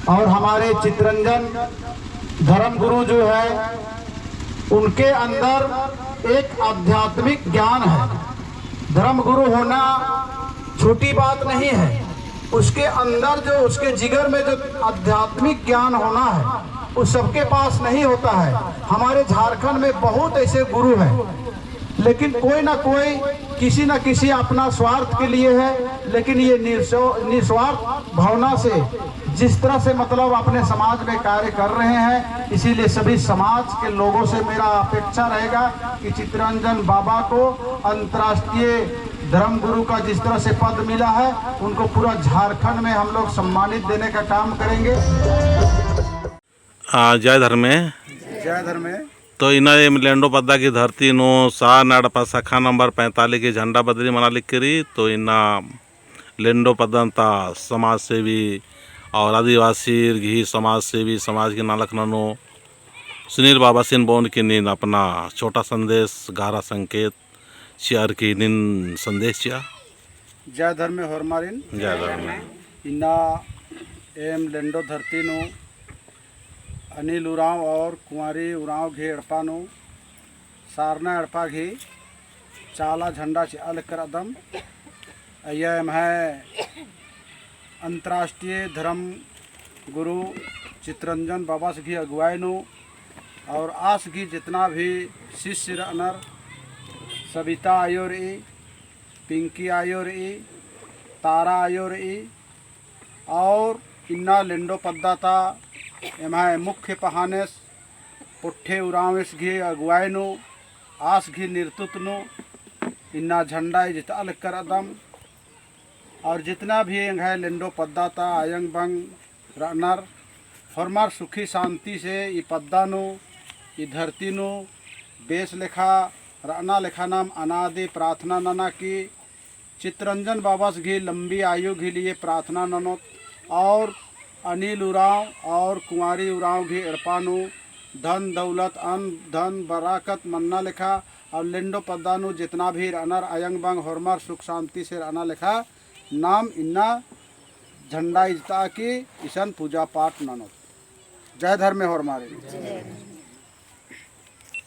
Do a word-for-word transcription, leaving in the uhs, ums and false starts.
और हमारे चितरंजन धर्म गुरु जो है, उनके अंदर एक आध्यात्मिक ज्ञान है। धर्म गुरु होना छोटी बात नहीं है। उसके अंदर जो, उसके जिगर में जो आध्यात्मिक ज्ञान होना है, वो सबके पास नहीं होता है। हमारे झारखंड में बहुत ऐसे गुरु हैं, लेकिन कोई ना कोई किसी ना किसी अपना स्वार्थ के लिए है, लेकिन ये निस्व-, निस्वार्थ भावना से जिस तरह से, मतलब, अपने समाज में कार्य कर रहे हैं, इसीलिए सभी समाज के लोगों से मेरा अपेक्षा रहेगा कि चितरंजन बाबा को अंतर्राष्ट्रीय धर्म गुरु का जिस तरह से पद मिला है, उनको पूरा झारखंड में हम लोग सम्मानित देने का काम करेंगे। आ, जय धर्मे। जय धर्मे। तो इन्ना एम लेंडो पद्दा की धरती नू सारना एड़पा शाखा नंबर पैंतालीस की झंडा बदरी मना लिक्की रई। तो इन्ना लेंडो पद्दन ता समाज सेवी और आदिवासी गही समाज सेवी, समाज की नालख ननो सुनील बाबासिन बओन की नीन अपना छोटा संदेश, गहरा संकेत चिअर की नीन संदेश चिआ। जय धर्मे होरमारिन। जय धर्मे। इन्ना एम लेंडो धरती नू अनिल उराँव और कुंवारी उराँव गही एड़पा नू सारना एड़पा गही चाला झंडा चिआ लक्कर अदम। अइय्या एम्है अंतर्राष्ट्रीय धर्म गुरु चितरंजन बाबास गही अगुवाई नू और आस गही जितना भी शिष्य रअनर, सबिता आयो रई, पिंकी आयो रई, तारा आयो रई, और इन्ना लेंडो पद्दा ता एम्है मुख्य पहानेस पुट्ठे उराँवेस गही अगुवाई नू, आस गही नेतृत्व नू इन्ना झंडा इजता लक्कर अदम। और जितना भी एंग्है लेंडो पद्दा ता अयंग बंग रअनर, होरमर सुखी शांति से ई पद्दा नू, ई धरती नू बेस लेखा रअना लेखा नाम अनादि प्रार्थना नना की चितरंजन बाबास गही लंबी आयु गही लिए प्रार्थना ननोत और अनिल उराँव और कुंवारी उराँव गही एड़पा नू धन दौलत, अन्न धन बराकत मन्ना लेखा और लेंडो पद्दा नू जितना भी रअनर अयंग बंग होरमर सुख शांति से रअना लेखा नाम इन्ना झंडा इजता की इसन पूजा पाठ ननोत। जय धर्मे होरमारिन।